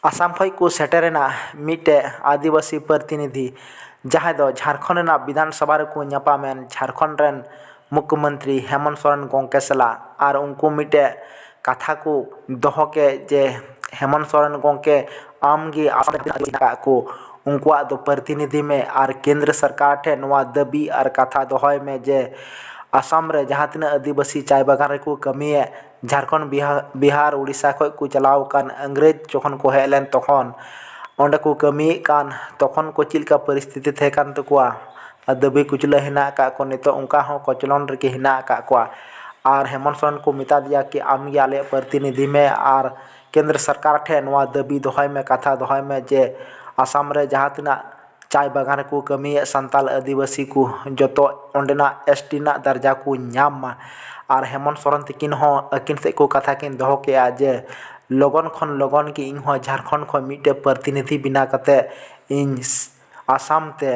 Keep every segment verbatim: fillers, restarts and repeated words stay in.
ᱟᱥᱟᱢ ᱠᱷᱚᱱ ᱠᱚ ᱥᱮᱴᱮᱨᱮᱱᱟ ᱢᱤᱫᱴᱮᱡ ᱟᱹᱫᱤᱵᱟᱹᱥᱤ ᱯᱨᱚᱛᱤᱱᱤᱫᱷᱤ, ᱡᱟᱦᱟᱸᱭ ᱫᱚ ᱡᱷᱟᱲᱠᱷᱚᱸᱰ ᱨᱮᱱᱟᱜ ᱵᱤᱫᱷᱟᱱ ᱥᱚᱵᱷᱟ ᱨᱮᱠᱚ ᱧᱟᱯᱟᱢᱮᱱ ᱡᱷᱟᱲᱠᱷᱚᱸᱰ ᱨᱮᱱ ᱢᱩᱠᱷᱭᱚᱢᱚᱱᱛᱨᱤ ᱦᱮᱢᱚᱱᱛ ᱥᱚᱨᱮᱱ ᱜᱚᱢᱠᱮ ᱥᱟᱞᱟᱜ᱾ ᱟᱨ ᱩᱱᱠᱩ ᱢᱤᱫᱴᱮᱡ ᱠᱟᱛᱷᱟ ᱠᱚ ᱫᱚᱦᱚ ᱠᱮᱫ ᱡᱮ, ᱦᱮᱢᱚᱱᱛ ᱥᱚᱨᱮᱱ ᱜᱚᱢᱠᱮ, ᱟᱢ ᱜᱮ ᱟᱥᱟᱢ ᱨᱮ ᱢᱮᱱᱟᱜ ᱟᱠᱟᱫ ᱠᱚ, ᱩᱱᱠᱩᱣᱟᱜ ᱫᱚ ᱯᱨᱚᱛᱤᱱᱤᱫᱷᱤ ᱢᱮ ᱟᱨ ᱠᱮᱱᱫᱨᱚ ᱥᱚᱨᱠᱟᱨ ᱴᱷᱮᱱ ᱱᱚᱣᱟ ᱫᱟᱹᱵᱤ ᱟᱨ ᱠᱟᱛᱷᱟ ᱫᱚᱦᱚᱭ ᱢᱮ ᱡᱮ, ᱟᱥᱟᱢ ᱨᱮ ᱡᱟᱦᱟᱸ ᱛᱤᱱᱟᱹᱜ ᱟᱹᱫᱤᱵᱟᱹᱥᱤ ᱪᱟᱭ ᱵᱟᱜᱟᱱ ᱨᱮᱠᱚ ᱠᱟᱹᱢᱤᱭᱮᱫ, ᱡᱷᱟᱲᱠᱷᱚᱸᱰ, ᱵᱤᱦᱟ-, ᱵᱤᱦᱟᱨ, ᱩᱲᱤᱥᱥᱟ ᱠᱷᱚᱱ ᱠᱚ ᱪᱟᱞᱟᱣ ᱟᱠᱟᱱ ᱤᱝᱨᱮᱡᱽ ᱡᱚᱠᱷᱚᱱ ᱠᱚ ᱦᱮᱡ ᱞᱮᱱ, ᱛᱚᱠᱷᱚᱱ ᱚᱸᱰᱮ ᱠᱚ ᱠᱟᱹᱢᱤᱭᱮᱫ ᱠᱟᱱ, ᱛᱚᱠᱷᱚᱱ ᱠᱚ ᱪᱮᱫ ᱞᱮᱠᱟ ᱯᱚᱨᱤᱥᱛᱷᱤᱛᱤ ᱛᱟᱦᱮᱸ ᱠᱟᱱ ᱛᱟᱠᱚᱣᱟ, ᱟᱨ ᱫᱟᱹᱵᱤ ᱠᱩᱪᱞᱟᱹ ᱦᱮᱱᱟᱜ ᱟᱠᱟᱫ ᱠᱚ, ᱱᱤᱛᱚᱜ ᱚᱱᱠᱟ ᱦᱚᱸ ᱠᱚᱪᱞᱚᱱ ᱨᱮᱜᱮ ᱦᱮᱱᱟᱜ ᱟᱠᱟᱫ ᱠᱚᱣᱟ᱾ ᱟᱨ ᱦᱮᱢᱚᱱᱛ ᱥᱚᱨᱮᱱ ᱠᱚ ᱢᱮᱛᱟ ᱫᱮᱭᱟ ᱠᱤ ᱟᱢ ᱜᱮ ᱟᱞᱮᱭᱟᱜ ᱯᱨᱚᱛᱤᱱᱤᱫᱷᱤ ᱢᱮ ᱟᱨ ᱠᱮᱱᱫᱨᱚ ᱥᱚᱨᱠᱟᱨ ᱴᱷᱮᱱ ᱱᱚᱣᱟ ᱫᱟᱹᱵᱤ ᱫᱚᱦᱚᱭ ᱢᱮ, ᱠᱟᱛᱷᱟ ᱫᱚᱦᱚᱭ ᱢᱮ ᱡᱮ ᱟᱥᱟᱢ ᱨᱮ ᱡᱟᱦᱟᱸ ᱛᱤᱱᱟᱹᱜ ᱪᱟᱭ ᱵᱟᱜᱟᱱ ᱨᱮᱠᱚ ᱠᱟᱹᱢᱤᱭᱮᱫ ᱥᱟᱱᱛᱟᱲ ᱟᱹᱫᱤᱵᱟᱹᱥᱤ ᱠᱚ ᱡᱚᱛᱚ ᱚᱸᱰᱮᱱᱟᱜ ᱮᱥ ᱴᱤ ᱨᱮᱱᱟᱜ ᱫᱟᱨᱡᱟ ᱠᱚ ᱧᱟᱢ ᱢᱟ᱾ ᱟᱨ ᱦᱮᱢᱚᱱᱛ ᱥᱚᱨᱮᱱ ᱛᱤᱠᱤᱱ ᱦᱚᱸ ᱟᱹᱠᱤᱱ ᱥᱮᱫ ᱠᱚ ᱠᱟᱛᱷᱟ ᱠᱤᱱ ᱫᱚᱦᱚ ᱠᱮᱜᱼᱟ ᱡᱮ ᱞᱚᱜᱚᱱ ᱠᱷᱚᱱ ᱞᱚᱜᱚᱱ ᱜᱮ ᱤᱧᱦᱚᱸ ᱡᱷᱟᱲᱠᱷᱚᱸᱰ ᱠᱷᱚᱱ ᱢᱤᱫᱴᱮᱡ ᱯᱨᱚᱛᱤᱱᱤᱫᱷᱤ ᱵᱮᱱᱟᱣ ᱠᱟᱛᱮ ᱤᱧ ᱟᱥᱟᱢ ᱛᱮ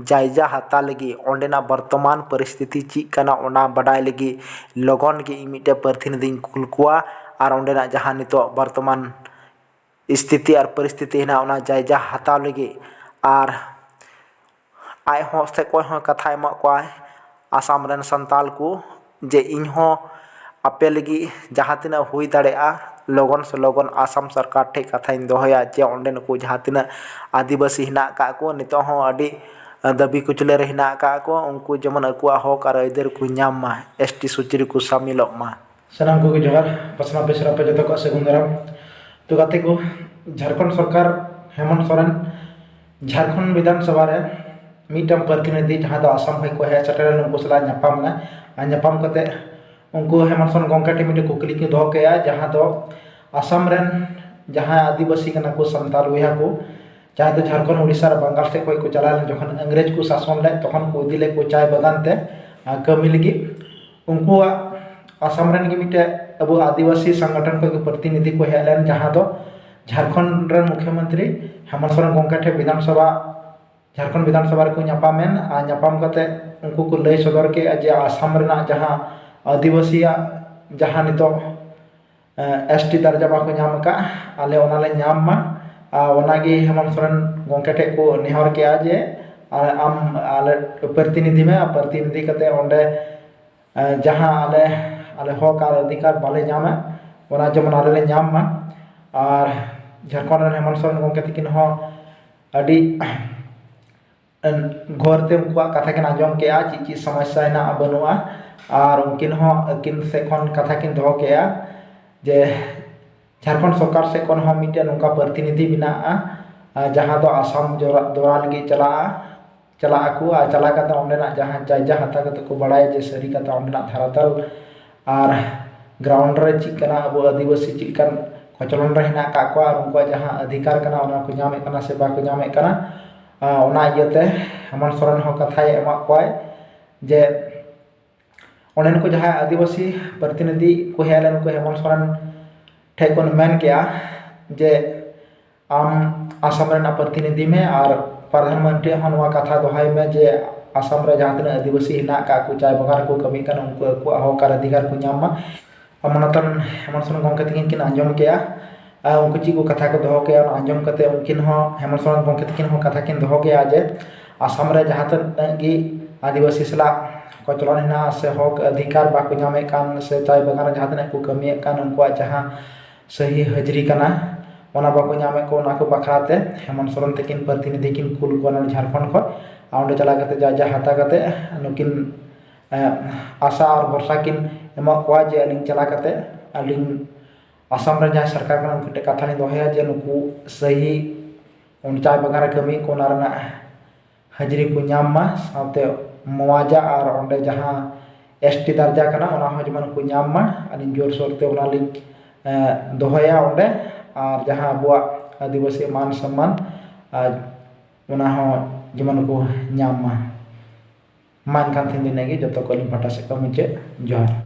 ᱡᱟᱭᱡᱟ ᱦᱟᱛᱟᱣ ᱞᱟᱹᱜᱤᱫ, ᱚᱸᱰᱮᱱᱟᱜ ᱵᱚᱨᱛᱚᱢᱟᱱ ᱯᱚᱨᱤᱥᱛᱷᱤᱛᱤ ᱪᱮᱫ ᱠᱟᱱᱟ ᱚᱱᱟ ᱵᱟᱰᱟᱭ ᱞᱟᱹᱜᱤᱫ ᱞᱚᱜᱚᱱ ᱜᱮ ᱤᱧ ᱢᱤᱫᱴᱮᱡ ᱯᱨᱚᱛᱤᱱᱤᱫᱷᱤᱧ ᱠᱩᱞ ᱠᱚᱣᱟ᱾ ᱟᱨ ᱚᱸᱰᱮᱱᱟᱜ ᱡᱟᱦᱟᱸ ᱱᱤᱛᱚᱜ ᱵᱚᱨᱛᱚᱢᱟᱱ ᱥᱛᱷᱤᱛᱤ ᱟᱨ ᱯᱚᱨᱤᱥᱛᱷᱤᱛᱤ ᱦᱮᱱᱟᱜᱼᱟ, ᱚᱱᱟ ᱡᱟᱭᱡᱟ ᱦᱟᱛᱟᱣ ᱞᱟᱹᱜᱤᱫ᱾ ᱟᱨ ᱟᱡ ᱦᱚᱸ ᱥᱮᱫ ᱠᱷᱚᱱ ᱦᱚᱸ ᱠᱟᱛᱷᱟ ᱮᱢᱟᱜ ᱠᱚᱣᱟᱭ ᱟᱥᱟᱢ ᱨᱮᱱ ᱥᱟᱱᱛᱟᱞ ᱠᱚ ᱡᱮ ᱤᱧ ᱦᱚᱸ ᱟᱯᱮ ᱞᱟᱹᱜᱤᱫ ᱡᱟᱦᱟᱸ ᱛᱤᱱᱟᱹᱜ ᱦᱩᱭ ᱫᱟᱲᱮᱭᱟᱜᱼᱟ, ᱞᱚᱜᱚᱱ ᱥᱮ ᱞᱚᱜᱚᱱ ᱟᱥᱟᱢ ᱥᱚᱨᱠᱟᱨ ᱴᱷᱮᱱ ᱠᱟᱛᱷᱟᱧ ᱫᱚᱦᱚᱭᱟ ᱡᱮ ᱚᱸᱰᱮ ᱱᱩᱠᱩ ᱡᱟᱦᱟᱸ ᱛᱤᱱᱟᱹᱜ ᱟᱹᱫᱤᱵᱟᱹᱥᱤ ᱦᱮᱱᱟᱜ ᱟᱠᱟᱫ ᱠᱚ, ᱱᱤᱛᱚᱜ ᱦᱚᱸ ᱟᱹᱰᱤ ᱫᱟᱹᱵᱤ ᱠᱩᱪᱞᱟᱹ ᱨᱮ ᱦᱮᱱᱟᱜ ᱟᱠᱟᱫ ᱠᱚ, ᱩᱱᱠᱩ ᱡᱮᱢᱚᱱ ᱟᱠᱚᱣᱟᱜ ᱦᱚᱠ ᱟᱨ ᱟᱹᱭᱫᱟᱹᱨ ᱠᱚ ᱧᱟᱢ ᱢᱟ, ᱮᱥ ᱴᱤ ᱥᱩᱪᱤ ᱨᱮᱠᱚ ᱥᱟᱢᱤᱞᱚᱜ ᱢᱟ᱾ ᱥᱟᱱᱟᱢ ᱠᱚᱜᱮ ᱡᱚᱦᱟᱨ, ᱯᱟᱥᱱᱟᱣ ᱯᱮ ᱥᱟᱨᱦᱟᱣ ᱯᱮ ᱡᱚᱛᱚ ᱠᱚᱣᱟᱜ ᱥᱟᱹᱜᱩᱱ ᱫᱟᱨᱟᱢ᱾ ᱛᱚ ᱜᱟᱛᱮ ᱠᱚ, ᱡᱷᱟᱲᱠᱷᱚᱸᱰ ᱥᱚᱨᱠᱟᱨ ᱦᱮᱢᱚᱱᱛ ᱥᱚᱨᱮᱱ ᱡᱷᱟᱲᱠᱷᱚᱸᱰ ᱵᱤᱫᱷᱟᱱ ᱥᱚᱵᱷᱟ ᱨᱮ ᱢᱤᱫᱴᱟᱝ ᱯᱨᱚᱛᱤᱱᱤᱫᱷᱤ ᱡᱟᱦᱟᱸ ᱫᱚ ᱟᱥᱟᱢ ᱠᱷᱚᱱ ᱠᱚ ᱦᱮᱡ ᱥᱮᱴᱮᱨ ᱞᱮᱱ, ᱩᱱᱠᱩ ᱥᱟᱞᱟᱜ ᱧᱟᱯᱟᱢ ᱮᱱᱟ᱾ ᱟᱨ ᱧᱟᱯᱟᱢ ᱠᱟᱛᱮ ᱩᱱᱠᱩ ᱦᱮᱢᱚᱱᱛ ᱥᱚᱨᱮᱱ ᱜᱚᱢᱠᱮ ᱴᱷᱮᱱ ᱢᱤᱫᱴᱮᱱ ᱠᱩᱠᱞᱤ ᱠᱚ ᱫᱚᱦᱚ ᱠᱮᱫᱼᱟ, ᱡᱟᱦᱟᱸ ᱫᱚ ᱟᱥᱟᱢ ᱨᱮᱱ ᱡᱟᱦᱟᱸᱭ ᱟᱹᱫᱤᱵᱟᱹᱥᱤ ᱠᱟᱱᱟ ᱠᱚ, ᱥᱟᱱᱛᱟᱲ ᱵᱚᱭᱦᱟ ᱠᱚ, ᱡᱟᱦᱟᱸᱭ ᱫᱚ ᱡᱷᱟᱲᱠᱷᱚᱸᱰ, ᱩᱲᱤᱥᱥᱟ ᱟᱨ ᱵᱟᱝᱜᱟᱞ ᱥᱮᱫ ᱠᱷᱚᱱ ᱠᱚ ᱪᱟᱞᱟᱣ ᱞᱮᱱ, ᱡᱚᱠᱷᱚᱱ ᱤᱝᱨᱮᱡᱽ ᱠᱚ ᱥᱟᱥᱚᱱ ᱞᱮᱫ, ᱛᱚᱠᱷᱚᱱ ᱠᱚ ᱤᱫᱤ ᱞᱮᱫ ᱠᱚ ᱪᱟᱭ ᱵᱟᱜᱟᱱ ᱛᱮ, ᱟᱨ ᱠᱟᱹᱢᱤ ᱞᱟᱹᱜᱤᱫ᱾ ᱩᱱᱠᱩᱣᱟᱜ ᱟᱥᱟᱢ ᱨᱮᱱ ᱜᱮ ᱢᱤᱫᱴᱮᱡ ᱟᱵᱚ ᱟᱹᱫᱤᱵᱟᱹᱥᱤ ᱥᱚᱝᱜᱚᱴᱷᱚᱱ ᱠᱷᱚᱱ ᱜᱮ ᱯᱨᱚᱛᱤᱱᱤᱫᱷᱤ ᱠᱚ ᱦᱮᱡ ᱞᱮᱱ, ᱡᱟᱦᱟᱸ ᱫᱚ ᱡᱷᱟᱲᱠᱷᱚᱸᱰ ᱨᱮᱱ ᱢᱩᱠᱷᱭᱚᱢᱚᱱᱛᱨᱤ ᱦᱮᱢᱚᱱᱛ ᱥᱚᱨᱮᱱ ᱜᱚᱢᱠᱮ ᱴᱷᱮᱱ ᱵᱤᱫᱷᱟᱱ ᱥᱚᱵᱷᱟ, ᱡᱷᱟᱲᱠᱷᱚᱸᱰ ᱵᱤᱫᱷᱟᱱ ᱥᱚᱵᱷᱟ ᱨᱮᱠᱚ ᱧᱟᱯᱟᱢᱮᱱ᱾ ᱟᱨ ᱧᱟᱯᱟᱢ ᱠᱟᱛᱮ ᱩᱱᱠᱩ ᱠᱚ ᱞᱟᱹᱭ ᱥᱚᱫᱚᱨ ᱠᱮᱫᱼᱟ ᱡᱮ ᱟᱥᱟᱢ ᱨᱮᱱᱟᱜ ᱡᱟᱦᱟᱸ ᱟᱹᱫᱤᱵᱟᱹᱥᱤᱭᱟᱜ ᱡᱟᱦᱟᱸ ᱱᱤᱛᱚᱜ ᱮᱥ ᱴᱤ ᱫᱟᱨᱡᱟ ᱵᱟᱠᱚ ᱧᱟᱢ ᱟᱠᱟᱫ, ᱟᱞᱮ ᱚᱱᱟᱞᱮ ᱧᱟᱢ ᱢᱟ᱾ ᱟᱨ ᱚᱱᱟᱜᱮ ᱦᱮᱢᱚᱱᱛ ᱥᱚᱨᱮᱱ ᱜᱚᱢᱠᱮ ᱴᱷᱮᱱ ᱠᱚ ᱱᱮᱦᱚᱨ ᱠᱮᱜᱼᱟ ᱡᱮ ᱟᱞᱮ, ᱟᱢ ᱟᱞᱮ ᱯᱨᱚᱛᱤᱱᱤᱫᱷᱤ ᱢᱮ, ᱟᱨ ᱯᱨᱚᱛᱤᱱᱤᱫᱷᱤ ᱠᱟᱛᱮ ᱚᱸᱰᱮ ᱡᱟᱦᱟᱸ ᱟᱞᱮ ᱟᱞᱮ ᱦᱚᱠ ᱟᱨ ᱚᱫᱷᱤᱠᱟᱨ ᱵᱟᱞᱮ ᱧᱟᱢᱟ, ᱚᱱᱟ ᱡᱮᱢᱚᱱ ᱟᱞᱮ ᱞᱮ ᱧᱟᱢ ᱢᱟ᱾ ᱟᱨ ᱡᱷᱟᱲᱠᱷᱚᱸᱰ ᱨᱮᱱ ᱦᱮᱢᱚᱱᱛ ᱥᱚᱨᱮᱱ ᱜᱚᱢᱠᱮ ᱛᱟᱹᱠᱤᱱ ᱦᱚᱸ ᱟᱹᱰᱤ ᱜᱷᱳᱨ ᱛᱮ ᱩᱱᱠᱩᱣᱟᱜ ᱠᱟᱛᱷᱟ ᱠᱤᱱ ᱟᱸᱡᱚᱢ ᱠᱮᱜᱼᱟ, ᱪᱮᱫ ᱪᱮᱫ ᱥᱚᱢᱚᱥᱥᱟ ᱦᱮᱱᱟᱜᱼᱟ ᱵᱟᱹᱱᱩᱜᱼᱟ᱾ ᱟᱨ ᱩᱱᱠᱤᱱ ᱦᱚᱸ ᱟᱹᱠᱤᱱ ᱥᱮᱫ ᱠᱷᱚᱱ ᱠᱟᱛᱷᱟ ᱠᱤᱱ ᱫᱚᱦᱚ ᱠᱮᱜᱼᱟ ᱡᱮ ᱡᱷᱟᱲᱠᱷᱚᱸᱰ ᱥᱚᱨᱠᱟᱨ ᱥᱮᱫ ᱠᱷᱚᱱ ᱦᱚᱸ ᱢᱤᱫᱴᱮᱱ ᱱᱚᱝᱠᱟ ᱯᱨᱚᱛᱤᱱᱤᱫᱷᱤ ᱢᱮᱱᱟᱜᱼᱟ, ᱟᱨ ᱡᱟᱦᱟᱸ ᱫᱚ ᱟᱥᱟᱢ ᱡᱚᱨᱟ-, ᱫᱚᱨᱟ ᱞᱟᱹᱜᱤᱫ ᱪᱟᱞᱟᱜᱼᱟ, ᱪᱟᱞᱟᱜ ᱟᱠᱚ ᱟᱨ ᱪᱟᱞᱟᱣ ᱠᱟᱛᱮ ᱚᱸᱰᱮᱱᱟᱜ ᱡᱟᱦᱟᱸ ᱡᱟᱭᱜᱟ ᱦᱟᱛᱟᱣ ᱠᱟᱛᱮ ᱠᱚ ᱵᱟᱲᱟᱭᱟ ᱡᱮ ᱥᱟᱹᱨᱤ ᱠᱟᱛᱷᱟ ᱚᱸᱰᱮᱱᱟᱜ ᱫᱷᱟᱨᱟᱛᱟᱞ ᱟᱨ ᱜᱨᱟᱣᱩᱱᱰ ᱨᱮ ᱪᱮᱫ ᱠᱟᱱᱟ, ᱟᱵᱚ ᱟᱹᱫᱤᱵᱟᱹᱥᱤ ᱪᱮᱫ ᱞᱮᱠᱟᱱ ᱠᱚᱪᱞᱚᱱ ᱨᱮ ᱦᱮᱱᱟᱜ ᱟᱠᱟᱫ ᱠᱚᱣᱟ ᱟᱨ ᱩᱱᱠᱩᱣᱟᱜ ᱡᱟᱦᱟᱸ ᱚᱫᱷᱤᱠᱟᱨ ᱠᱟᱱᱟ ᱚᱱᱟ ᱠᱚ ᱧᱟᱢᱮᱫ ᱠᱟᱱᱟ ᱥᱮ ᱵᱟᱠᱚ ᱧᱟᱢᱮᱫ ᱠᱟᱱᱟ᱾ ᱟᱨ ᱚᱱᱟ ᱤᱭᱟᱹᱛᱮ ᱦᱮᱢᱚᱱᱛ ᱥᱚᱨᱮᱱ ᱦᱚᱸ ᱠᱟᱛᱷᱟᱭ ᱮᱢᱟᱜ ᱠᱚᱣᱟᱭ ᱡᱮ ᱚᱸᱰᱮᱱ ᱠᱚ ᱡᱟᱦᱟᱸᱭ ᱟᱹᱫᱤᱵᱟᱹᱥᱤ ᱯᱨᱚᱛᱤᱱᱤᱫᱷᱤ ᱠᱚ ᱦᱮᱡ ᱞᱮᱱ ᱠᱚ ᱦᱮᱢᱚᱱᱛ ᱥᱚᱨᱮᱱ ᱴᱷᱮᱱ ᱠᱷᱚᱱ ᱢᱮᱱ ᱠᱮᱜᱼᱟ ᱡᱮ ᱟᱢ ᱟᱥᱟᱢ ᱨᱮᱱᱟᱜ ᱯᱨᱚᱛᱤᱱᱤᱫᱷᱤ ᱢᱮ ᱟᱨ ᱯᱨᱚᱫᱷᱟᱱ ᱢᱚᱱᱛᱨᱤ ᱦᱚᱸ ᱱᱚᱣᱟ ᱠᱟᱛᱷᱟ ᱫᱚᱦᱚᱭ ᱢᱮ ᱡᱮ ᱟᱥᱟᱢ ᱨᱮ ᱡᱟᱦᱟᱸ ᱛᱤᱱᱟᱹᱜ ᱟᱹᱫᱤᱵᱟᱹᱥᱤ ᱦᱮᱱᱟᱜ ᱟᱠᱟᱫ ᱠᱚ ᱪᱟᱭ ᱵᱟᱜᱟᱱ ᱨᱮᱠᱚ ᱠᱟᱹᱢᱤ ᱠᱟᱱᱟ ᱩᱱᱠᱩ ᱟᱠᱚᱣᱟᱜ ᱦᱚᱠ ᱟᱨ ᱚᱫᱷᱤᱠᱟᱨ ᱠᱚ ᱧᱟᱢ ᱢᱟ᱾ ᱟᱨ ᱢᱟᱱᱚᱛᱟᱱ ᱦᱮᱢᱚᱱᱛ ᱥᱚᱨᱮᱱ ᱜᱚᱢᱠᱮ ᱛᱟᱹᱠᱤᱱ ᱠᱤᱱ ᱟᱸᱡᱚᱢ ᱠᱮᱜᱼᱟ᱾ ᱟᱨ ᱩᱱᱠᱩ ᱪᱮᱫ ᱠᱚ ᱠᱟᱛᱷᱟ ᱠᱚ ᱫᱚᱦᱚ ᱠᱮᱜᱼᱟ ᱚᱱᱟ ᱟᱸᱡᱚᱢ ᱠᱟᱛᱮ ᱩᱱᱠᱤᱱ ᱦᱚᱸ ᱦᱮᱢᱚᱱᱛ ᱥᱚᱨᱮᱱ ᱜᱚᱢᱠᱮ ᱛᱟᱹᱠᱤᱱ ᱦᱚᱸ ᱠᱟᱛᱷᱟ ᱠᱤᱱ ᱫᱚᱦᱚ ᱠᱮᱜᱼᱟ ᱡᱮ ᱟᱥᱟᱢ ᱨᱮ ᱡᱟᱦᱟᱸ ᱛᱤᱱᱟᱹᱜ ᱜᱮ ᱟᱹᱫᱤᱵᱟᱹᱥᱤ ᱥᱟᱞᱟᱜ ᱠᱚᱪᱞᱚᱱ ᱦᱮᱱᱟᱜᱼᱟ ᱥᱮ ᱦᱚᱠ ᱚᱫᱷᱤᱠᱟᱨ ᱵᱟᱠᱚ ᱧᱟᱢᱮᱫ ᱠᱟᱱ ᱥᱮ ᱪᱟᱭ ᱵᱟᱜᱟᱱ ᱨᱮ ᱡᱟᱦᱟᱸ ᱛᱤᱱᱟᱹᱜ ᱠᱚ ᱠᱟᱹᱢᱤᱭᱮᱫ ᱠᱟᱱ ᱩᱱᱠᱩᱣᱟᱜ ᱡᱟᱦᱟᱸ ᱥᱟᱹᱦᱤ ᱦᱟᱹᱡᱨᱤ ᱠᱟᱱᱟ ᱚᱱᱟ ᱵᱟᱠᱚ ᱧᱟᱢᱮᱫ ᱠᱚ, ᱚᱱᱟ ᱠᱚ ᱵᱟᱠᱷᱨᱟ ᱛᱮ ᱦᱮᱢᱚᱱᱛ ᱥᱚᱨᱮᱱ ᱛᱟᱹᱠᱤᱱ ᱯᱨᱚᱛᱤᱱᱤᱫᱷᱤ ᱠᱤᱱ ᱠᱩᱞ ᱠᱚᱣᱟ ᱱᱚᱰᱮ ᱡᱷᱟᱲᱠᱷᱚᱸᱰ ᱠᱷᱚᱱ᱾ ᱟᱨ ᱚᱸᱰᱮ ᱪᱟᱞᱟᱣ ᱠᱟᱛᱮ ᱡᱟ ᱡᱟ ᱦᱟᱛᱟᱣ ᱠᱟᱛᱮ ᱱᱩᱠᱤᱱ ᱟᱥᱟ ᱟᱨ ᱵᱷᱚᱨᱥᱟ ᱠᱤᱱ ᱮᱢᱟ ᱠᱚᱣᱟ ᱡᱮ ᱟᱹᱞᱤᱧ ᱪᱟᱞᱟᱣ ᱠᱟᱛᱮ ᱟᱹᱞᱤᱧ ᱟᱥᱟᱢ ᱨᱮ ᱡᱟᱦᱟᱸᱭ ᱥᱚᱨᱠᱟᱨ ᱠᱟᱱᱟ ᱩᱱᱠᱩ ᱴᱷᱮᱱ ᱠᱟᱛᱷᱟ ᱞᱤᱧ ᱫᱚᱦᱚᱭᱟ ᱡᱮ ᱱᱩᱠᱩ ᱥᱟᱹᱦᱤ ᱚᱱ ᱪᱟᱭ ᱵᱟᱜᱟᱱ ᱨᱮ ᱠᱟᱹᱢᱤ ᱠᱚ ᱚᱱᱟ ᱨᱮᱱᱟᱜ ᱦᱟᱹᱡᱨᱤ ᱠᱚ ᱧᱟᱢ ᱢᱟ, ᱥᱟᱶᱛᱮ ᱢᱚᱣᱟᱡᱟ ᱟᱨ ᱚᱸᱰᱮ ᱡᱟᱦᱟᱸ ᱮᱥ ᱴᱤ ᱫᱟᱨᱡᱟ ᱠᱟᱱᱟ ᱚᱱᱟ ᱦᱚᱸ ᱡᱮᱢᱚᱱ ᱠᱚ ᱧᱟᱢ ᱢᱟ᱾ ᱟᱹᱞᱤᱧ ᱡᱳᱨᱥᱳᱨ ᱛᱮ ᱚᱱᱟ ᱞᱤᱧ ᱫᱚᱦᱚᱭᱟ ᱚᱸᱰᱮ᱾ ᱟᱨ ᱡᱟᱦᱟᱸ ᱟᱵᱚᱣᱟᱜ ᱟᱹᱫᱤᱵᱟᱹᱥᱤ ᱢᱟᱱ ᱥᱚᱱᱢᱟᱱ ᱟᱨ ᱚᱱᱟ ᱦᱚᱸ ᱡᱮᱢᱚᱱ ᱠᱚ ᱧᱟᱢ ᱢᱟ᱾ ᱢᱟ ᱮᱱᱠᱷᱟᱱ ᱛᱮᱦᱮᱧ ᱫᱚ ᱤᱱᱟᱹᱜᱮ, ᱡᱚᱛᱚ ᱠᱚ ᱟᱹᱞᱤᱧ ᱯᱟᱦᱴᱟ ᱥᱮᱫ ᱠᱷᱚᱱ ᱢᱩᱪᱟᱹᱫ ᱡᱚᱦᱟᱨ᱾